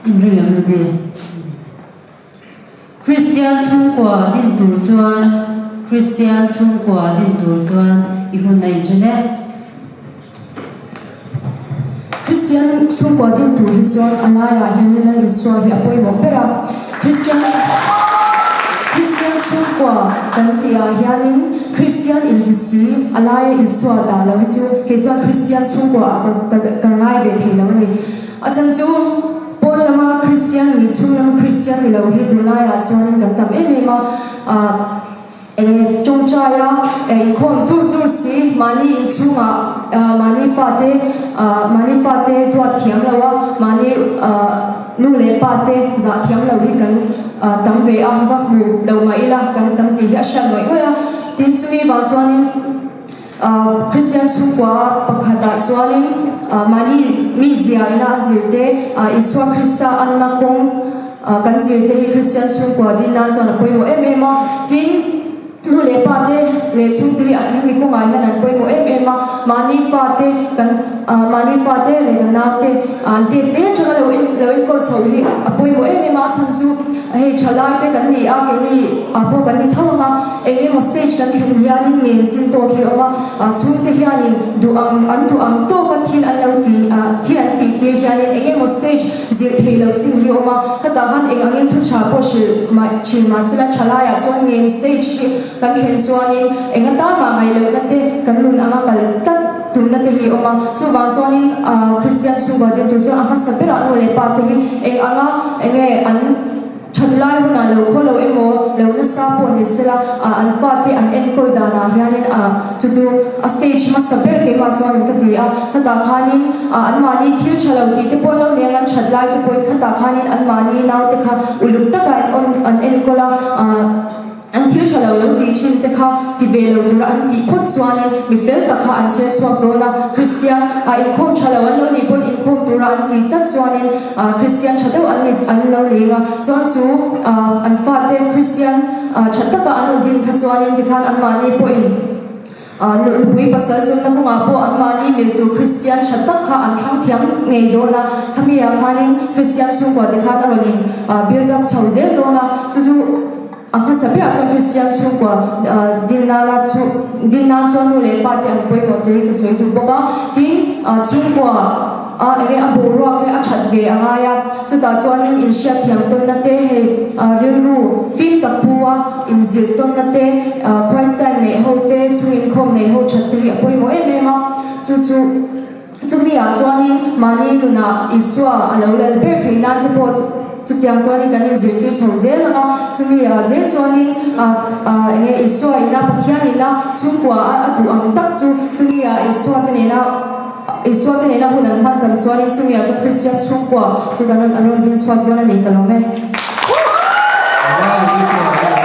Inring em Ludy? Kristian chhungkua din tur chuan Kristian chhungkua din tur chuan i hun a inṭhen e. Kristian chhungkua din tur hi chuan a laiah hianin Lal Isua hi a pawimawh ber a. Kristian Kristian chhungkua kan tihah hianin Kristian intisi a laia Isua dah lo hi chu kei chuan Kristian chhungkuaah ka ka ngai ve thei lo a ni. A chhan chu pawn lama Kristian ni, chhung lama Kristian ni lo hi tunlaiah chuanin kan tam em em a. Eng tawngtaia inkhawm tur tur si, mahni inchhungah mahni fate mahni fate duat thiam lo a, mahni nu leh pa te zah thiam lo hi kan tam ve a, va hmu lo mah ila kan tam tih hi a hriat ngawih ngawih a. Tin, chumi vang chuanin Kristian chhungkua pakhatah chuanin mahni mizia ina a zir te, Isua Krista anna kawng kan zir te hi Kristian chhungkua din nan chuan a pawimawh em em a. Tin, nu leh pa te leh chhungte hi hemi kawngah hian an pawimawh em em a. Mahni fate kan mahni fate leh kan naute an tet te atanga lo lo enkawl chhoh hi a pawimawh em em a. A chhan chu hei thalai te kan ni a, keini ah pawh kan ni tho ang a. Eng emaw stage kan thlen hianin ngen chin tawk hi a awm a, a chhungte hianin duh ang an duh ang tawka thil an lo ti a, thil an tih tir hianin eng emaw stage zilh thei lo chin hi a awm a, khatah khan eng angin thu tha pawh hrilh mah thin mahsela tha laiah chuan ngen stage hi kan thlen chuanin eng atan mah ngaih lohna te kan nun anga kal tlat tumna te hi a awm a, chuvang chuanin Kristian chhungkua din tur chuan a hmasa berah nu leh pa te hi eng anga eng nge an That lai hunah lo khaw lo emaw, lo nasa pawh ni sela, ah an fate an enkawl danah hianin ah chu chu a stage hmasa ber keimah chuanin ka ti a, khatah khanin ah anmahni thil tha lo tih te pawh lo nia an that lai te pawhin khatah khanin anmahni naute kha uluk taka an enkawl a, ah. An thil tha lo lo tih thin te kha ti ve lo tura an tih phawt chuanin mi fel tak kha an chher chhuak dawn a, Kristian ah inkhawm tha lo an lo nih pawn inkhawm tura an tih tlat chuanin ah Kristian tha deuh an ni an lo nei anga chuan chu ah an fate Kristian ah tha taka an rawn din kha chuanin tikhan anmahni pawhin Nupui pasal zunna kawngah pawh anmahni mil tur Kristian tha tak kha an thlang thiam ngei dawn a, khamiah khanin Kristian chhungkua te khan a rawn in build up chho zel dawn a, chu chu a hmasa berah chuan Kristian chhungkua din nana chu din nan chuan nu leh pa te an pawimawh te hi ka sawi duh bawk a, tin chhungkua a enge a boruak hi a that ve a ngai a, chutah chuanin inhriatthiam tawnna te hei rilru fim tak pu a inzilh tawnna te quiet time neih ho te chhung inkhawm neih ho that te hi a pawimawh em em a, chu chu chumi ah chuanin mahni nunah Isua a lo lal ber theih nan te pawh chutiang chuanin kan inzirtir chho zel ang a, chumi ah zel chuanin enge Isua ina Pathian ina chhungkua a duh ang tak chu chumi ah Isua te nena Isua te nena hun an hman tam chuanin chumi ah chuan Kristian chhungkua chu kan rawn an rawn din chhuak dawn a ni ka lawm e.